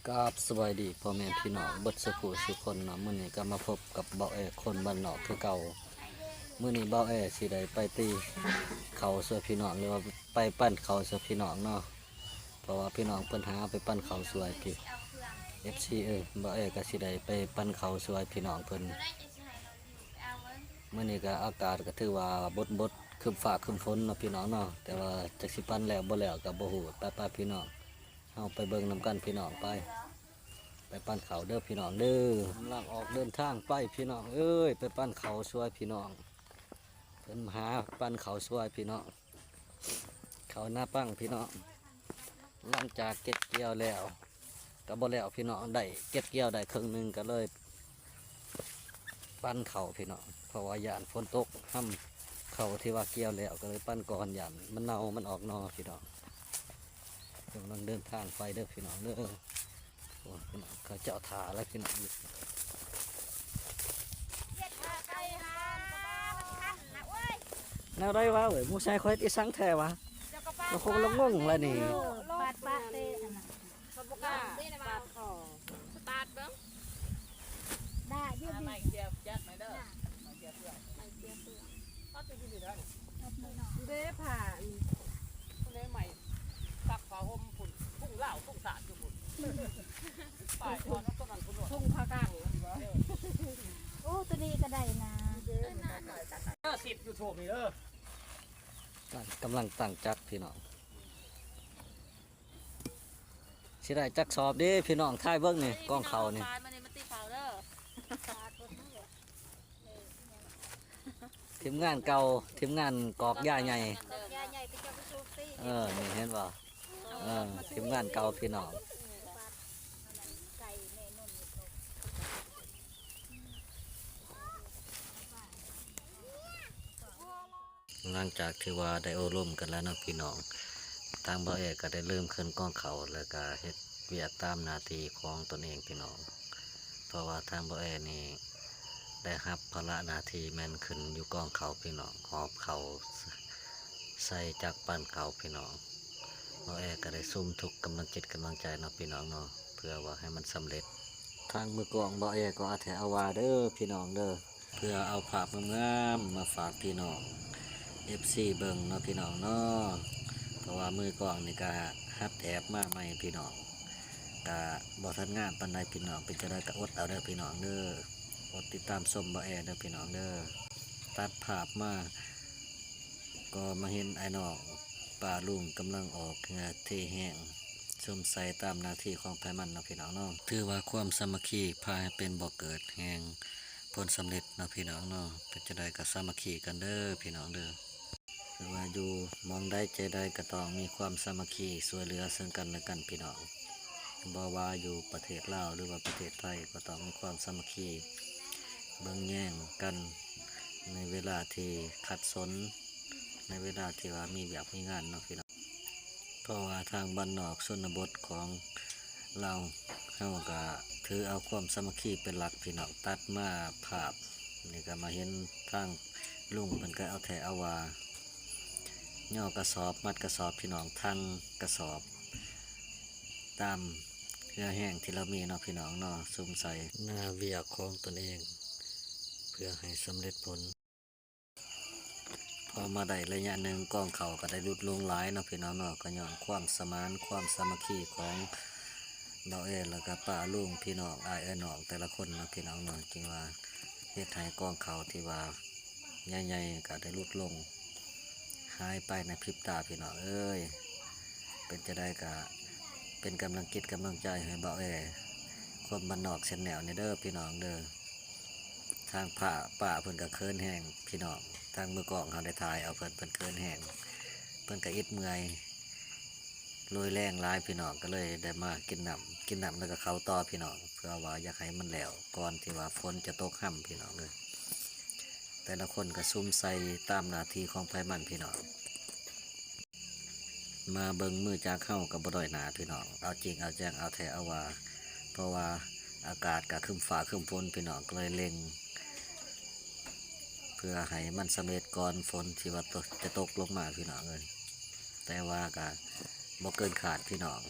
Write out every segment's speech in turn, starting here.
ກາບສະບາຍດີພໍ່ແມ່ພີ່ນ້ອງເບິດສູ່ຜູ້ສູ່ຄົນເນາະ, ມື້ນີ້ກໍມາພົບກັບບ່າວແອຄົນບ້ານນອກຄືເກົ່າ. ມື້ນີ້ບ່າວແອຊິໄດ້ໄປຕີເຂົ້າຊ່ວຍພີ່ນ້ອງ ຫຼືວ່າໄປປັ່ນເຂົ້າຊ່ວຍພີ່ນ້ອງເນາະ, ເພາະວ່າພີ່ນ້ອງເພິ່ນຫາໄປປັ່ນເຂົ້າຊ່ວຍພີ່ ເອັຟຊີ ເອີ ບ່າວແອກໍຊິໄດ້ໄປປັ່ນເຂົ້າຊ່ວຍພີ່ນ້ອງເພິ່ນ. ມື້ນີ້ກໍອາກາດກໍຖືວ່າບົດໆ ຄຶ້ມຟ້າຄຶ້ມຝົນເນາະພີ່ນ້ອງເນາະ, ແຕ່ວ່າຈັກຊິປັ່ນແລ້ວບໍ່ແລ້ວກໍບໍ່ຮູ້. ໄປໆ ພີ່ນ້ອງ ເຮົາໄປເບິ່ງນຳກັນພີ່ນ້ອງ, ໄປ ໄປປັ່ນເຂົ້າເດີພີ່ນ້ອງເດີ. ກຳລັງອອກເດີນທາງໄປພີ່ນ້ອງເອີຍ, ໄປປັ່ນເຂົ້າຊ່ວຍພີ່ນ້ອງ, ເພິ່ນມາຫາປັ່ນເຂົ້າຊ່ວຍພີ່ນ້ອງ, ເຂົ້ານາປັງພີ່ນ້ອງ. ຫຼັງຈາກເກັບກ່ຽວແລ້ວ ກໍບໍ່ແລ້ວພີ່ນ້ອງ, ໄດ້ເກັບກ່ຽວໄດ້ເຄິ່ງໜຶ່ງ ກໍເລີຍປັ່ນເຂົ້າພີ່ນ້ອງ, ເພາະວ່າຢ້ານຝົນຕົກ ຫຳເຂົ້າທີ່ວ່າກ່ຽວແລ້ວ ກໍເລີຍປັ່ນກ່ອນ ຢ້ານມັນເນົ່າ ມັນອອກໜໍ່ພີ່ນ້ອງ. ກຳລັງເດີນທາງໄປເດີພີ່ນ້ອງເດີ. ໂອ້ ພີ່ນ້ອງ ເຂົາເຈົ້າຖ້າແລ້ວພີ່ນ້ອງ. ແນວໃດວະເອີຍ ໝູ່ຊາຍຂ້ອຍຕິສັງແທ້ວະ, ລະຄົງລະງົງລະນີ້. ປາດປະເຕະ ເຂົາບໍ່ກ້າປາດຄໍ ສະຕາດເບິ່ງ ດາຢູ່ ໄມ້ເກັບຈັດໄມ້ເດີ ໄມ້ເກັບເພື່ອນ ໄມ້ເກັບເພື່ອນ ຕັດຢູ່ນີ້ໄດ້ ເດ້ ຜ້າອັນນີ້ ເດ້ ໄມ້ ຊັກຜ້າຫົ່ມພຸ້ນ ທຸງລາວ ທຸງສາດຢູ່ພຸ້ນ ປ້າຍກ່ອນ ຕົ້ນນັ້ນພຸ້ນ ທຸງຜ້າກາງ ເອີ ໂອ້ ຕົວນີ້ກໍໄດ້ນາ ເດີ ສິບຢູທູບນີ້ເດີ ກຳລັງຕັ້ງຈັກພີ່ນ້ອງ. ຊິໄດ້ຈັກສອບເດ້ພີ່ນ້ອງ, ຖ່າຍເບິ່ງນີ້ ກອງເຂົ້ານີ້ ມານີ້ ມາຕີເຂົ້າເດີ ທີມງານເກົ່າ ທີມງານກອກຢາໃຫຍ່ ກອກຢາໃຫຍ່ ເອີ ນີ້ເຫັນບໍ່ ເອີ ທີມງານເກົ່າພີ່ນ້ອງ. ຫຼັງຈາກທີ່ວ່າໄດ້ໂອ້ລົມກັນແລ້ວເນາະພີ່ນ້ອງ, ທາງບ່າວແອກໍໄດ້ເລີ່ມຂຶ້ນກອງເຂົ້າ ແລ້ວກໍເຮັດວຽກຕາມໜ້າທີ່ຂອງຕົນເອງພີ່ນ້ອງ, ເພາະວ່າທາງບ່າວແອນີ້ໄດ້ຮັບພາລະໜ້າທີ່ແມ່ນຂຶ້ນຢູ່ກອງເຂົ້າພີ່ນ້ອງ, ຫອບເຂົ້າໃສ່ຈັກປັ່ນເຂົ້າພີ່ນ້ອງ. ບ່າວແອກໍໄດ້ສຸມທຸກກຳລັງຈິດກຳລັງໃຈເນາະພີ່ນ້ອງເນາະ, ເພື່ອວ່າໃຫ້ມັນສຳເລັດ. ທາງມືກ້ອງບ່າວແອກໍອາແຖອາວາເດີພີ່ນ້ອງເດີ. ເພື່ອເອົາພາບງາມໆມາຝາກພີ່ນ້ອງເອັຟຊີເບິ່ງເນາະພີ່ນ້ອງເນາະ, ເພາະວ່າມືກ້ອງນີ້ກະຫັດແອບມາໃໝ່ພີ່ນ້ອງ, ກະບໍ່ທັນງາມປານໃດພີ່ນ້ອງ, ເປັນຈັ່ງໃດກະອົດເອົາເດີພີ່ນ້ອງເດີ, ອົດຕິດຕາມຊົມບ່າວແອເດີພີ່ນ້ອງເດີ. ຕັດພາບມາກໍມາເຫັນອ້າຍນ້ອງປ້າລຸງກຳລັງອອກເຫື່ອເທແຮງ ສຸມໃສ່ຕາມໜ້າທີ່ຂອງໃຜມັນເນາະພີ່ນ້ອງເນາະ. ຖືວ່າຄວາມສາມັກຄີພາໃຫ້ເປັນບໍ່ເກີດແຫ່ງ ຜົນສຳເລັດເນາະພີ່ນ້ອງເນາະ, ເປັນຈັ່ງໃດກໍສາມັກຄີກັນເດີພີ່ນ້ອງເດີ. ຄືວ່າຢູ່ໝ່ອງໃດໃຈໃດກໍຕ້ອງມີຄວາມສາມັກຄີ ຊ່ວຍເຫຼືອເຊິ່ງກັນແລະກັນພີ່ນ້ອງ, ບໍ່ວ່າຢູ່ປະເທດລາວ ຫຼືວ່າປະເທດໄທ ກໍຕ້ອງມີຄວາມສາມັກຄີ ເບິ່ງແຍງກັນໃນເວລາທີ່ຂັດສົນ ໃນເວລາທີ່ວ່າມີວຽກມີງານເນາະພີ່ນ້ອງ. ເພາະວ່າທາງບ້ານນອກຊົນນະບົດຂອງລາວເຮົາກະຖືເອົາຄວາມສາມັກຄີເປັນຫຼັກພີ່ນ້ອງ. ຕັດມາພາບນີ້ກະມາເຫັນທາງລຸງເພິ່ນກະອາແຖອາວາ ຍໍກະສອບ ມັດກະສອບພີ່ນ້ອງ, ຖັງກະສອບຕາມເຫື່ອແຮງທີ່ລາວມີເນາະພີ່ນ້ອງເນາະ, ສຸມໃສ່ໜ້າວຽກຂອງຕົນເອງ ເພື່ອໃຫ້ສຳເລັດຜົນ. ພໍມາໄດ້ໄລຍະໜຶ່ງ ກອງເຂົ້າກໍໄດ້ຫຼຸດລົງຫຼາຍເນາະພີ່ນ້ອງເນາະ, ກໍຍ້ອນຄວາມສະໝານ ຄວາມສາມັກຄີຂອງບ່າວແອ ແລ້ວກໍປ້າລຸງ ພີ່ນ້ອງ ອ້າຍເອື້ອຍນ້ອງແຕ່ລະຄົນເນາະພີ່ນ້ອງເນາະ, ຈຶ່ງວ່າເຮັດໃຫ້ກອງເຂົ້າທີ່ວ່າໃຫຍ່ໆກໍໄດ້ຫຼຸດລົງ ຫາຍໄປໃນພິບຕາພີ່ນ້ອງເອີຍ. ເປັນຈັ່ງໃດກໍເປັນກຳລັງຈິດກຳລັງໃຈໃຫ້ບ່າວແອ ຄົນບ້ານນອກ Channel ນີ້ເດີພີ່ນ້ອງເດີ. ທາງປ້າ ປ້າເພິ່ນກໍເຂີນແຮງພີ່ນ້ອງ, ທາງມືກ້ອງເຮົາໄດ້ຖ່າຍເອົາເພິ່ນ ເພິ່ນເຂີນແຮງ, ເພິ່ນກໍອິດເມື່ອຍ ໂລຍແຮງຫຼາຍພີ່ນ້ອງ, ກໍເລີຍໄດ້ມາກິນນ້ຳ ກິນນ້ຳແລ້ວກໍເຂົ້າຕໍ່ພີ່ນ້ອງ, ເພື່ອວ່າຢາກໃຫ້ມັນແລ້ວກ່ອນທີ່ວ່າຝົນຈະຕົກຮຳພີ່ນ້ອງເອີຍ. ແຕ່ລະຄົນກໍສຸມໃສ່ຕາມໜ້າທີ່ຂອງໃຜມັນພີ່ນ້ອງ. ມາເບິ່ງມືຈັກເຮົາກໍບໍ່ດ້ອຍໜ້າພີ່ນ້ອງ, ເອົາຈິງເອົາຈັງ ເອົາແທ້ເອົາວ່າ, ເພາະວ່າອາກາດກໍຄຶ້ມຟ້າຄຶ້ມຝົນພີ່ນ້ອງ, ກໍເລີຍເລັ່ງເພື່ອໃຫ້ມັນສຳເລັດກ່ອນຝົນທີ່ວ່າ ຈະຕົກລົງມາພີ່ນ້ອງເອີຍ. ແຕ່ວ່າກໍບໍ່ເກີນຄາດພີ່ນ້ອງ,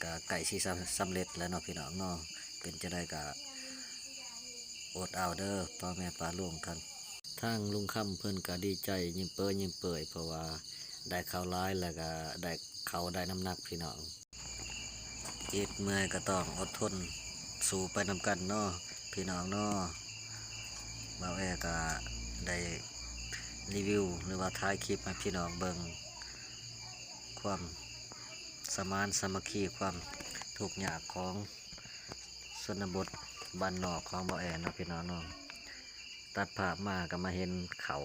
ກໍໃກ້ຊິສຳ ສຳເລັດແລ້ວເນາະພີ່ນ້ອງເນາະ. ເປັນຈັ່ງໃດກໍອົດເອົາເດີພໍ່ແມ່ປ້າລຸງ. ທາງລຸງຄຳເພິ່ນກໍດີໃຈຍິ້ມເປີຍຍິ້ມເປີຍ ເພາະວ່າໄດ້ເຂົ້າຫຼາຍ ແລ້ວກໍໄດ້ເຂົ້າໄດ້ນ້ຳໜັກພີ່ນ້ອງ. ອິດເມື່ອຍກໍຕ້ອງອົດທົນສູ້ໄປນຳກັນເນາະພີ່ນ້ອງເນາະ. ບ່າວແອກໍໄດ້ຣີວິວ ຫຼືວ່າຖ່າຍຄລິບໃຫ້ພີ່ນ້ອງເບິ່ງ ຄວາມສະໝານສາມັກຄີ ຄວາມທຸກຍາກຂອງຊົນນະບົດບ້ານນອກຂອງບ່າວແອເນາະພີ່ນ້ອງເນາະ. ຕັດພາບມາກໍມາເຫັນເຂົ້າ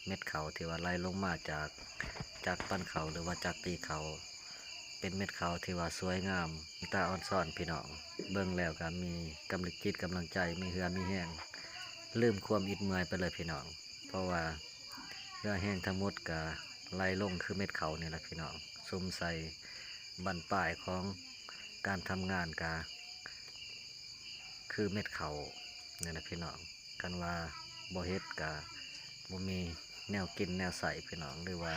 ເມັດເຂົ້າທີ່ວ່າໄຫຼລົງມາຈາກ ຈາກປັ່ນເຂົ້າ ຫຼືວ່າຈາກຕີເຂົ້າ ເປັນເມັດເຂົ້າທີ່ວ່າສວຍງາມ ຕາອ່ອນຊອນພີ່ນ້ອງ. ເບິ່ງແລ້ວກໍມີກຳລັງຈິດກຳລັງໃຈ ມີເຫື່ອມີແຮງ ລືມຄວາມອິດເມື່ອຍໄປເລີຍພີ່ນ້ອງ. ເພາະວ່າເຫື່ອແຮງທັງໝົດກໍໄຫຼລົງຄືເມັດເຂົ້ານີ້ແຫຼະພີ່ນ້ອງ ສຸມໃສ່ບັ້ນປາຍຂອງການທຳງານກໍຄືເມັດເຂົ້ານີ້ແຫຼະພີ່ນ້ອງ. ຄັນວ່າບໍ່ເຮັດກະບໍ່ມີແນວກິນແນວໃຊ້ພີ່ນ້ອງ ຫຼືວ່າ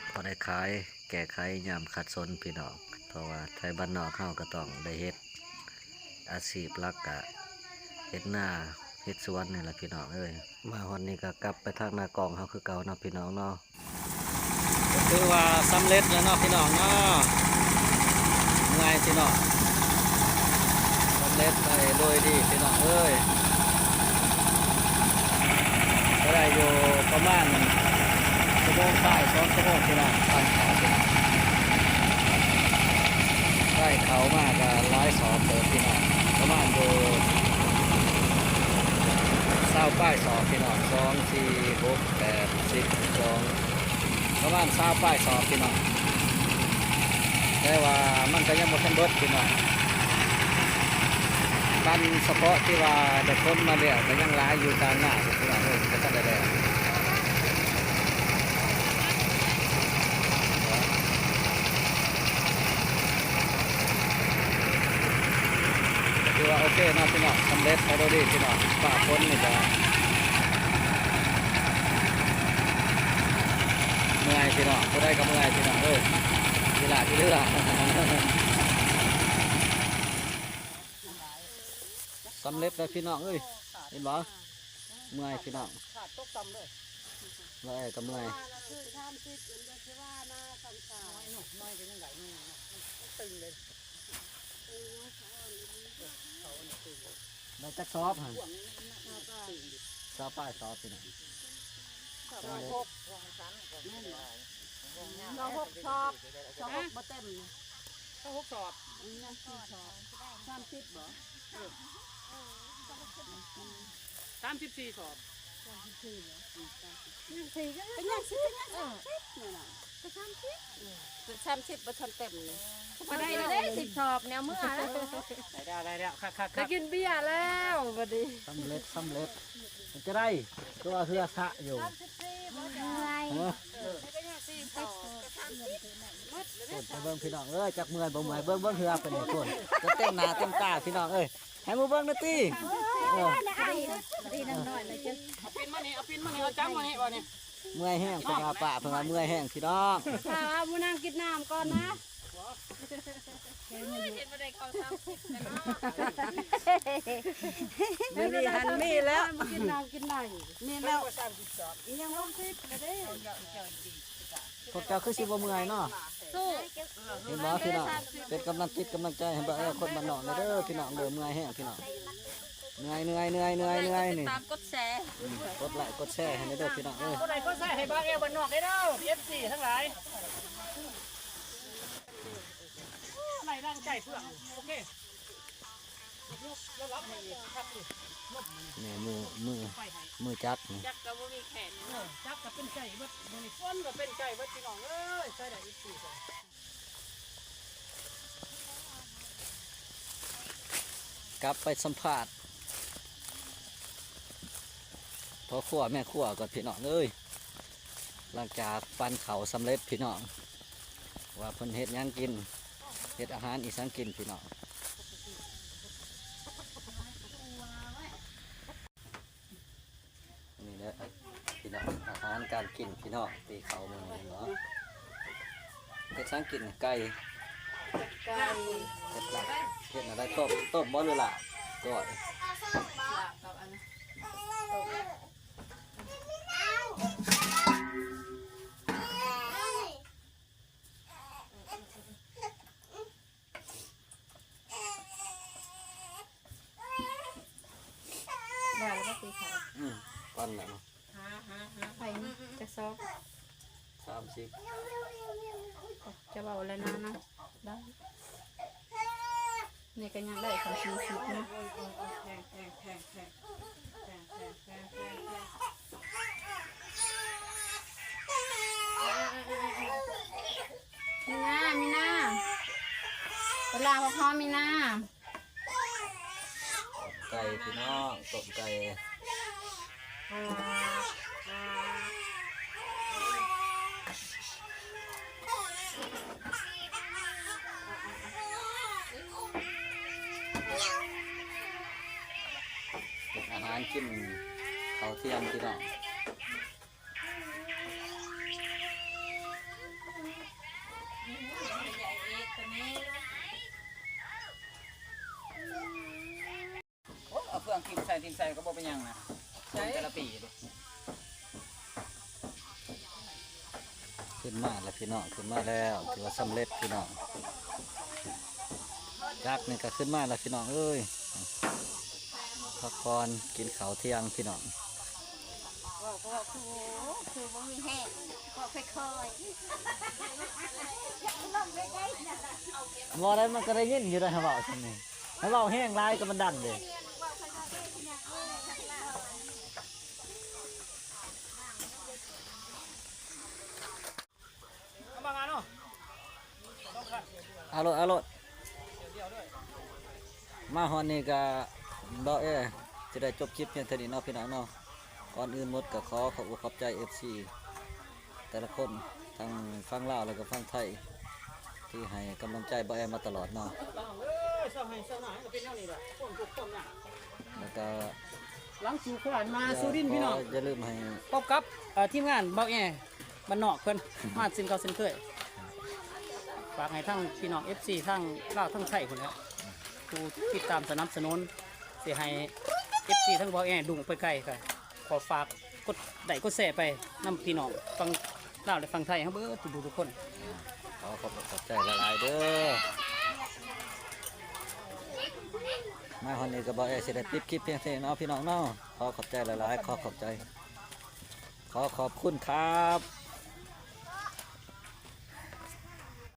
ພໍໄດ້ຂາຍແກ້ໄຂຍາມຂັດສົນພີ່ນ້ອງ. ເພາະວ່າໄທບ້ານນອກເຮົາກໍຕ້ອງໄດ້ເຮັດ ອາຊີບຫຼັກກະເຮັດນາເຮັດສວນນີ້ແຫຼະພີ່ນ້ອງເອີຍ. ມາຮອດນີ້ກໍກັບໄປທາງນາກອງເຮົາຄືເກົ່າເນາະພີ່ນ້ອງເນາະ. ກໍຖືວ່າສຳເລັດແລ້ວເນາະພີ່ນ້ອງເນາະ. ເມື່ອຍພີ່ນ້ອງ ສຳເລັດໄປໂດຍດີພີ່ນ້ອງເອີຍ. ກໍໄດ້ຢູ່ປະມານຊົ່ວໂມງປາຍ ສອງຊົ່ວໂມງພີ່ນ້ອງ ປັ່ນເຂົ້າພີ່ນ້ອງ. ໄດ້ເຂົ້າມາກໍຫຼາຍສອບເຕີບພີ່ນ້ອງ ປະມານຢູ່ຊາວປາຍສອບພີ່ນ້ອງ ສອງ ສີ່ ຫົກ ແປດ ສິບ ສິບສອງ ປະມານຊາວປາຍສອບພີ່ນ້ອງ. ແຕ່ວ່າມັນກໍຍັງບໍ່ທັນເບິດພີ່ນ້ອງ ປັນສະເພາະທີ່ວ່າໄດ້ຂົນມາແລ້ວກໍຍັງຫຼາຍຢູ່ກາງນາຢູ່ພີ່ນ້ອງເອີຍ ບໍ່ທັນໄດ້ແລ້ວ. ຖືວ່າໂອເຄເນາະພີ່ນ້ອງ ສຳເລັດໄປໂດຍດີພີ່ນ້ອງ. ຟ້າຝົນນີ້ກໍເມື່ອຍພີ່ນ້ອງ ຜູ້ໃດກໍເມື່ອຍພີ່ນ້ອງເອີຍ ອີຫຼ້າອີເຫຼືອ. ສຳເລັດແລ້ວພີ່ນ້ອງເອີຍ ເຫັນບໍ່? ເມື່ອຍພີ່ນ້ອງ ຂາດຕົກຕ່ຳເລີຍ ແລ້ວກໍເມື່ອຍ. ຄືສາມສິບ ມັນຈະຊິວ່ານາສຳຊາ ນ້ອຍ ນ້ອຍກໍຍັງໄດ້ ນ້ອຍ ນ້ອຍ ມັນຕຶງເດ້. ໄດ້ຈັກສອບຫັ້ນ? ຊາວປາຍສອບພີ່ນ້ອງ ຊາວຫົກ ຊາວຫົກສອບ ຊາວຫົກບໍ່ເຕັມ ຊາວຫົກສອບ ຍັງສີ່ສອບ ສາມສິບບໍ່? ເອີ ສາມສິບສີ່ສອບ ສາມສິບສີ່ບໍ່? ຍັງສີ່ ກໍຍັງສີ່ ກໍຍັງສາມສິບນີ້ນະ ກໍສາມສິບ ສາມສິບບໍ່ທັນເຕັມນີ້ ກໍໄດ້ແລ້ວເດ້ ສິບສອບແນວເມືອແລ້ວ ໄດ້ແລ້ວ ໄດ້ແລ້ວ ຄັກໆໆ ໄດ້ກິນເບຍແລ້ວບັດນີ້. ສຳເລັດ ສຳເລັດ ຈະໄດ້ ຄືວ່າເຮືອຊະຢູ່ ເມື່ອຍ ເອີ ໄປເບິ່ງພີ່ນ້ອງເອີຍ ຈັກເມື່ອຍບໍ່ເມື່ອຍ ເບິ່ງ ເບິ່ງເຮືອເພິ່ນພຸ້ນ ຈະເຕັມໜ້າເຕັມຕາພີ່ນ້ອງເອີຍ. ໃຫ້ໝູ່ເບິ່ງແດ່ຕິ ເອີ ເອົາປິ່ນມານີ້ ເອົາປິ່ນມານີ້ ເອົາຈັບມານີ້ ວ່ານີ້ ເມື່ອຍແຮງ ເພິ່ນວ່າ ປ້າເພິ່ນວ່າເມື່ອຍແຮງພີ່ນ້ອງ. ຖ້າວ່າໝູ່ນັ່ງກິນນ້ຳກ່ອນນະ ເຫັນບໍ່ໄດ້ເຂົ້າເຊົາ ມື້ນີ້ຫັ້ນມີແລ້ວ ກິນນ້ຳກິນໄດ້ ມີແລ້ວ ອີຫຍັງ ຫົກສິບແລ້ວເດ້. ພວກເຈົ້າຄືຊິບໍ່ເມື່ອຍເນາະ ສູ້ ເຫັນບໍ່ພີ່ນ້ອງ ເປັນກຳລັງຈິດກຳລັງໃຈໃຫ້ບ່າວແອຄົນບ້ານນອກແດ່ເດີພີ່ນ້ອງເດີ. ເມື່ອຍແຮງພີ່ນ້ອງ ເມື່ອຍ ເມື່ອຍ ເມື່ອຍ ເມື່ອຍ ເມື່ອຍນີ້ ກົດໄລກົດແຊ ກົດໄລກົດແຊໃຫ້ແດ່ເດີພີ່ນ້ອງເອີຍ ກົດໄລກົດແຊໃຫ້ບ່າວແອບ້ານນອກແດ່ເດີ ເອັຟຊີ ທັງຫຼາຍ. ໄລ່ດັ່ງໃຈເພື່ອງ ໂອເຄ ນີ້ມື ມື ມືຈັກນີ້ ຈັກກໍບໍ່ມີແຂນ ເອີ ຈັກກໍເປັນໄກ່ເບິດ ມື້ນີ້ຝົນກໍເປັນໄກ່ເບິດ ພີ່ນ້ອງເອີຍ ໃຊ້ໄດ້ອີກສີ່ ກັບໄປສຳພາດພໍ່ຄົວແມ່ຄົວກ່ອນພີ່ນ້ອງເອີຍ ຫຼັງຈາກປັ່ນເຂົ້າສຳເລັດພີ່ນ້ອງ ວ່າເພິ່ນເຮັດຫຍັງກິນ ເຮັດອາຫານອີ່ຫຍັງກິນພີ່ນ້ອງ. ນີ້ແຫຼະພີ່ນ້ອງ ອາຫານການກິນພີ່ນ້ອງ ຕີເຂົ້າມື້ນີ້ເນາະ ເຮັດຫຍັງກິນ ໄກ່ ເຮັດລາບ ເຮັດແນວໃດ? ຕົ້ມ ຕົ້ມບໍ່ ຫຼືລາບ? ກ້ອຍ. ໄດ້ແລ້ວບໍ່? ສີຂາວ ອືມ ປັ່ນແລ້ວເນາະ. ໄປນີ້ກະຊອບ ສາມສິບ ຈະເວົ້າແລ້ວນະ ນະ ໄດ້. ນີ້ກະຍັງໄດ້ ຄັນສີ່ສິບເນາະ. ມີນາ ມີນາ ເວລາພໍໆ ມີນາ. ຕົ້ມໄກ່ພີ່ນ້ອງ ຕົ້ມໄກ່. ເຮັດອາຫານກິນເຂົ້າທ່ຽງພີ່ນ້ອງ. ໂອ້ ເອົາເຟືອງຖິ້ມໃສ່ ຖິ້ມໃສ່ກະບໍ່ເປັນຫຍັງນະ ໃສ່ແຕ່ລະປີເດ້. ຂຶ້ນມາແລ້ວພີ່ນ້ອງ ຂຶ້ນມາແລ້ວ ຖືວ່າສຳເລັດພີ່ນ້ອງ. ຈັກນີ້ກະຂຶ້ນມາແລ້ວພີ່ນ້ອງເອີຍ ພັກຜ່ອນກິນເຂົ້າທ່ຽງພີ່ນ້ອງ. ເວົ້າ ເວົ້າຄື ຄືບໍ່ມີແຮງ ເວົ້າຄ່ອຍໆ. ບໍ່ໄດ້ ມັນກະໄດ້ຍິນຢູ່ໄດ໋ ໃຫ້ເວົ້າຊ່ຳນີ້ ໃຫ້ເວົ້າແຮງຫຼາຍກະມັນດັງເດ້. ເອົາມາເນາະ ເອົາໂລດ ເອົາໂລດ. ມາຮອດນີ້ກະ ບ່າວແອ ຈະໄດ້ຈົບຄລິບພຽງເທົ່ານີ້ເນາະພີ່ນ້ອງເນາະ. ກ່ອນອື່ນໝົດກະຂໍຂອບອົກຂອບໃຈເອັຟຊີແຕ່ລະຄົນ ທັງຝັ່ງລາວ ແລະກະຝັ່ງໄທ ທີ່ໃຫ້ກຳລັງໃຈບ່າວແອມາຕະຫຼອດເນາະ. ແລ້ວກະ ຫຼັງສູ່ຂວານມາສູ່ດິນພີ່ນ້ອງ ຢ່າລືມໃຫ້ ພົບກັບ ເອີ ທີມງານບ່າວແອບ້ານນອກເພິ່ນ ມາເຊັ່ນເກົ່າເຊັ່ນເຄີຍ. ຝາກໃຫ້ທັງພີ່ນ້ອງເອັຟຊີທັງລາວທັງໄທພຸ້ນແຫຼະ ຜູ້ຕິດຕາມສະໜັບສະໜູນ ຊິໃຫ້ເອັຟຊີທັງບ່າວແອດຸ່ງໄປໄກ ກະຂໍຝາກກົດໄລກ໌ກົດແຊໄປນຳພີ່ນ້ອງຝັ່ງລາວ ແລະຝັ່ງໄທເຮົາເບິດທຸກໆຄົນ. ຂໍຂອບອົກຂອບໃຈຫຼາຍໆເດີ. ມາຮອດນີ້ກະບ່າວແອຊິໄດ້ປິດຄລິບພຽງເທົ່ານີ້ເນາະພີ່ນ້ອງເນາະ. ຂໍຂອບໃຈຫຼາຍໆ ຂໍຂອບໃຈ ຂໍຂອບຄຸນຄັບ.